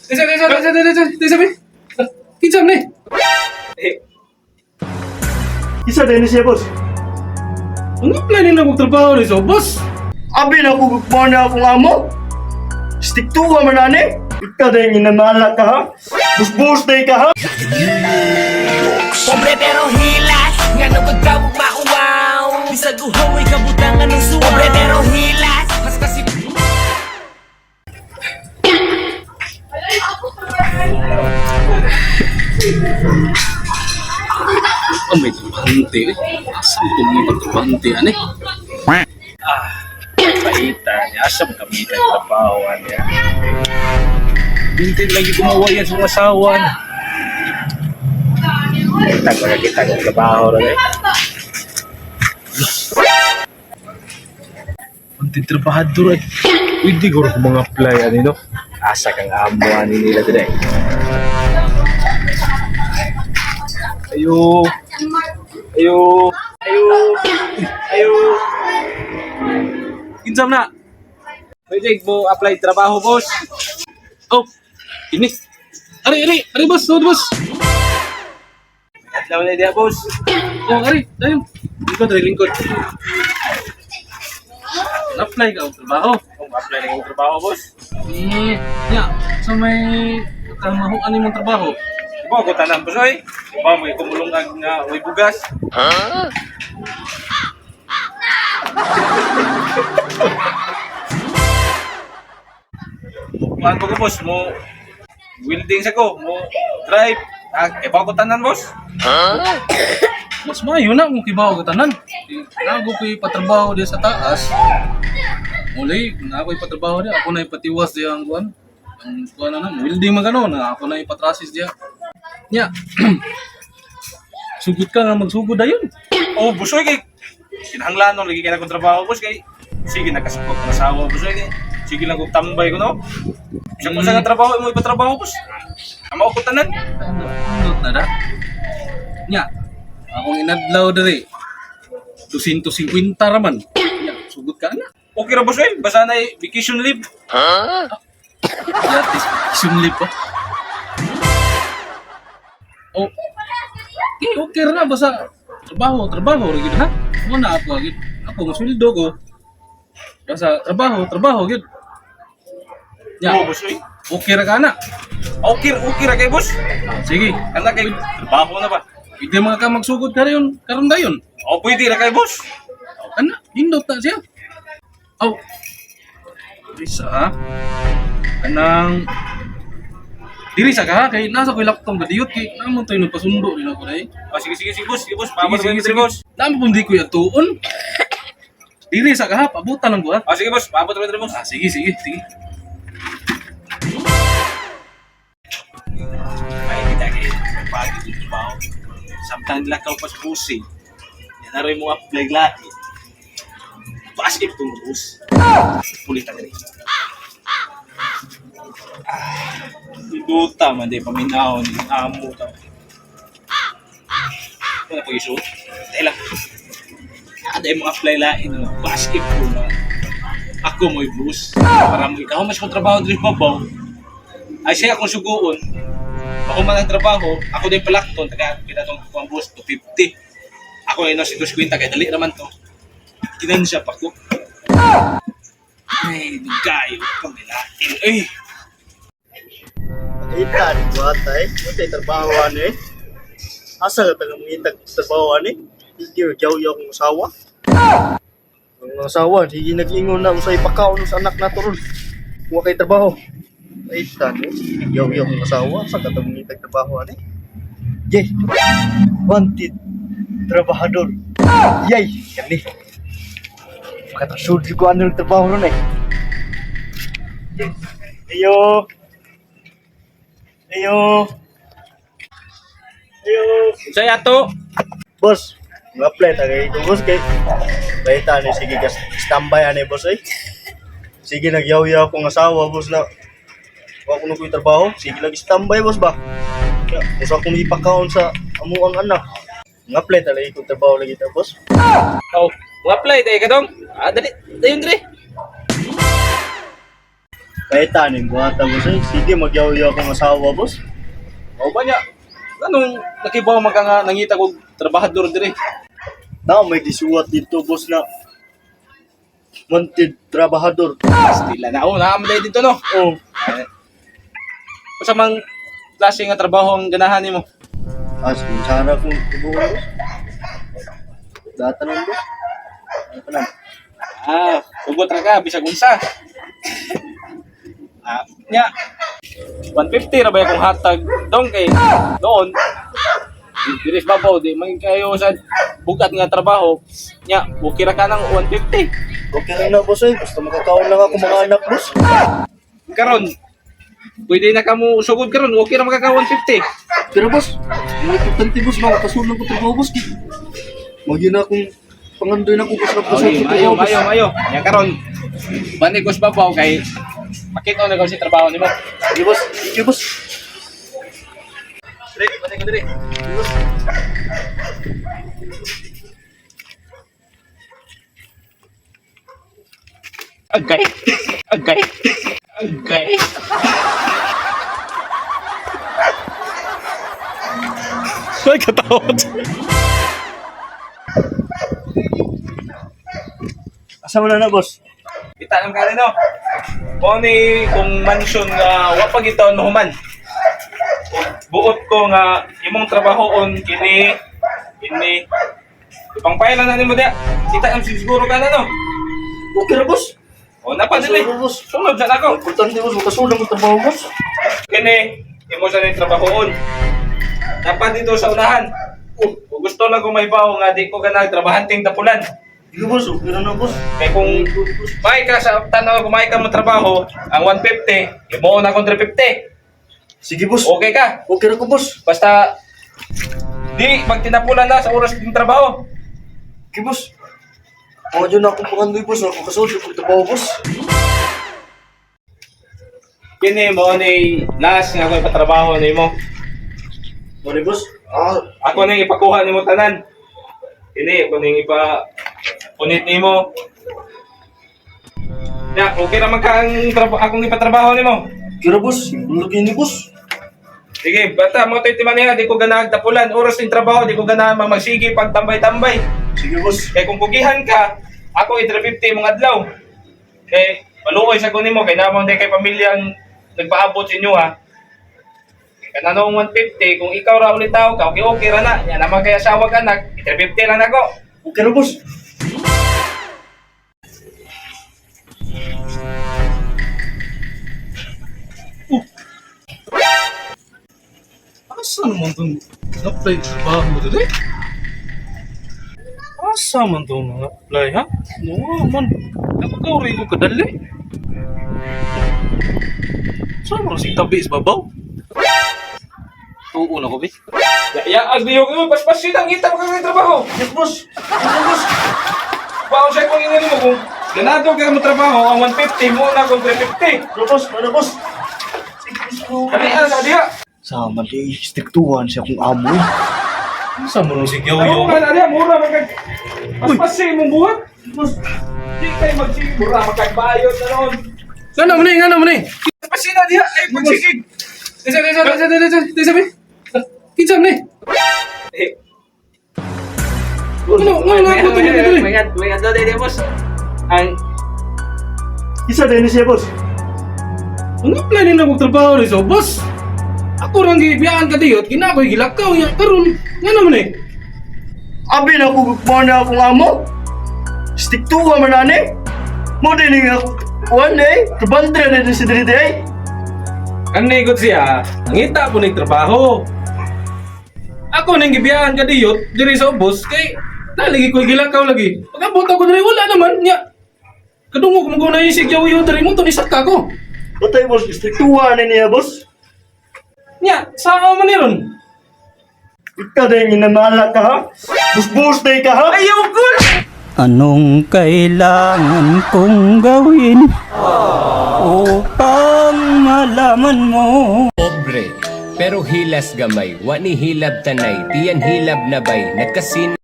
Desa, be. Kinsam ni. Isa din siya, boss. Ang apply na magtrabaho ni so, boss. Abi na ko na akong amo. Stick to ka man ani. Ikaw din inanala ka ha. Bus-bus day ka ha. Pobre pero hilas, nga nagod ka mong mauwaw. Bisag uhaw ay kabutangan ng suwaw. Pobre pero hilas, mas kasi... Oh, may trabahante eh. Asam kung may pagtrabahante yan eh. Paita niya, asam kami ka trabahoan niya. Bintin lagi gumawa yan sa asawa niya. Kita ng trabaho rin eh. Kunting trabahador eh. Pwede ko rin mga apply ano, no? Asa kang amo ani nila din eh. Ayo. Kinsam na. Pwede mo apply trabaho, boss. Oh, ini. Ari, boss, boss. Alam na dia boss. Oh, ari, ayun. Lingkod. Apply ka ang trabaho. Kung apply na yung trabaho boss. Ya, so may kamahuan mong trabaho. Iba ako tanan boss oy. Iba mo kumulong nga uy bugas. Kumaan ko boss mo welding sa ko mo drive. Iba ako tanan boss. Mas maayo na kung kibaw ka tanan. Nago ko'y patrabaho diya sa taas. Muli, na ako'y patrabaho diya. Ako na ipatiwas diya ang kuwan. Ang kuwan na welding magano na ako na ipatrasis diya. Nya. Sugod ka nga magsugod ayon. Oh boss oy kay kinahanglan nung lagi kay akong trabaho boss kay sige nakasupot ng asawa boss oy kay sige lang kog tambay ko no. Siya kung sa trabaho mo ipatrabaho boss. Amo ko tanan. Ano na da? Nya. Akong inadlaw diri. 250 raman. Nya, sugod ka na. Okay ra boss oy, basta na vacation leave. Yatis, sunlip pa. Oh. Okay na basta trabaho gid ha. Mo na ako gid. Ako nga sweldo ko. Basta trabaho gid. Ya, Oh boss oy. okay ra ka na. Okay ra kay boss. Sige, Kana kay trabaho na ba? pwede mga ka magsugod ka rin karon dayon. O pwede ra kay boss. Ana, hindot na siya. Aw. Isa ha. Kanang diri sa ka kay nasa ko'y laptop gadiyot kay namon tayo nagpasundo din ako dai. O sige boss, paabot mo diri boss. Namo pun di ko yatuon. Diri sa ka ha, pabutan lang ko ha. O sige boss, paabot mo diri boss. Sige. Ay kita kay pagi dito trabaho. Samtang lakaw pa sa busi. Yan na rin mo apply lagi. Basket tong bus. Pulit agad. Duta man di paminaw ni amo ta. Wala po iso. Dahil lang. Ada mo apply lain no basketball na. Ako mo'y bus. Para mo ikaw mas kong trabaho diri mabaw. Ay siya akong suguon. Ako man ang trabaho, ako din palakton taga pinatong ko ang bus 250. Ako ay nasa 250 kay dali naman to. Kinansya pa ko. Ay, dugayo pamilain. Ay, Ita ni buhatay. Muntay trabahoan eh. Asa ka taga mangitag trabahoan eh. Hindi yaw akong asawa. Ang asawa, sige nag-ingon na usay pakaon sa anak na turon. Kuha kay trabaho. Ita ni, yaw akong asawa. Asa ka taga mangitag trabahoan eh. Yay! Wanted trabahador. Yay! Kani. Makatasud ko ano yung trabaho nun eh. Ayo. saya to. Boss, nga-apply tagay ko boss kay. Baita ni sige ka standby ani boss eh. Sige nagyaw-yaw akong asawa boss na. Wa ko ko'y trabaho, sige lagi standby boss ba. Ya, usa akong ipakaon sa amuang anak. Nga-apply tagay ko trabaho lagi ta boss. Oh, apply tayo ka dong. Dali, dayon dre. Kaitanin, buhata boss eh. Sige, magyaw-yaw akong asawa boss. O ba niya? Anong nakibaw mga nga nangita ko trabahador dire? Na, may gisuwat dito boss na wanted trabahador. Stila na. Oh, naamalay dito no. Oh, Sa mang klase nga trabaho ang ganahan nimo? sige, sana kung tubuhan boss. Data nun boss. Ano pa lang? Ugot ra ka bisag unsa. Nya 150 ra ba akong hatag dong kay noon. Diris babaw di man kayo sa bukat nga trabaho. Nya okay ra ka ng 150. Okay rin na boss eh. Basta makakaon lang ako mga anak boss. Karon pwede na kamo sugod karon okay ra magaka 150. Pero boss, ang importante boss, makakasunod ko trabaho boss. Magyan akong pangandoy na ko boss na Ay, mayo. Nya karon bani ko sa babaw kay makita na ko si trabaho nimo. Sige boss, thank you boss. Dire, bani ko dire. Agay. Ay, katawad. Asa mo na boss? Kita lang ka rin, no? Kung ni kung mansion nga wapag itaon mahuman. Buot ko nga imong trabahoon kini pangpailan na nimo dia. Kita ang siguro ka na, no? Okay na boss. O napa dili. Boss. Sunod sa ako. Importante boss, makasunod ko trabaho boss. Kini imo sa ni trabahoon. Dapat dito sa unahan. Kung gusto lang ko may bawo nga di ko ganag trabahanting tapulan. Sige boss, okay na boss. Kaya kung may ka sa tanaw kumay ka mo trabaho, ang 150, imo na kong 350. Sige boss. Okay ka? Okay na ko boss. Basta di magtinapulan na sa oras ng trabaho. Okay boss. Mga dyan akong pangandoy boss, ako kasunod ko trabaho boss. Kini mo ni last nga ako ipatrabaho nimo. Mali boss. Ako nang ipakuha nimo tanan. Kini ako nang punit nimo. Ya, okay ra man ka ang akong ipatrabaho nimo. Kira boss, simple lagi ni boss. Sige, bata mo tayo timan niya, di ko ganag tapulan, oras ng trabaho, di ko ganag magsige pagtambay-tambay. Sige boss. Kaya kung pugihan ka, ako 350 mga adlaw. Kaya maluoy sa kunin mo, kaya naman di kay pamilyang nagpaabot sa inyo ha. Kaya nanong 150, kung ikaw ra ulit tao ka, okay ra na. Yan naman kaya asawa ka na, 350 lang ako. Okay na boss. Asa naman itong apply trabaho dito? Asa man itong apply ha? No man, nakakauri ko kadali. Saan mo si tabi sa babaw? Tuon ako, be. Ya, agdiyo ko, paspasin ang kita magkakatrabaho. Yes boss. Okay boss. Baon siya kung ingani mo kung ganado ka mo trabaho, ang 150 mo na kung 350. Ano boss? Ano boss? Sige boss. Kami sa diha. Sama di, istiktuhan siya kung amoy. Asa mo nung si Ano Gyaw-Yaw? nga na diha, mura magkag... Paspasin mong buhat. Boss. Di kayo magsige, mura magkagbayot na noon. Ngano mo ni? Paspasin na diha, ay pagsigig. Desa, be. Kinsam ni? Eh, Ano nga ako ito? may adlaw din boss. Ang Isa din siya boss. Ang apply nila kong trabaho rin so, boss. Ako rang gibiyaan ka diyot, kinakoy gilakaw niya. Karon, ngano mo ni? Abi na ko na akong amo. Istiktuhan man nani. Mo din nga one day, kabandra na din si Diri day. Ang nigot siya, nangita po nagtrabaho. Ako nang gibiyaan ka diyot, diri sa boss, kay nalagi ko gilakaw lagi. Pagkabot ako diri, wala naman niya. Kadungog mo ko na isig yaw-yaw diri mo, to nisat ka ko. Patay boss, istiktuhan na niya boss. Nya, saan man niron? Ikaw din inamala ka ha? Bus-bus day ka ha? ayaw ko. Anong kailangan kong gawin upang malaman mo? Pobre, pero hilas gamay, wani hilab tanay, tiyan hilab na bay, nagkasin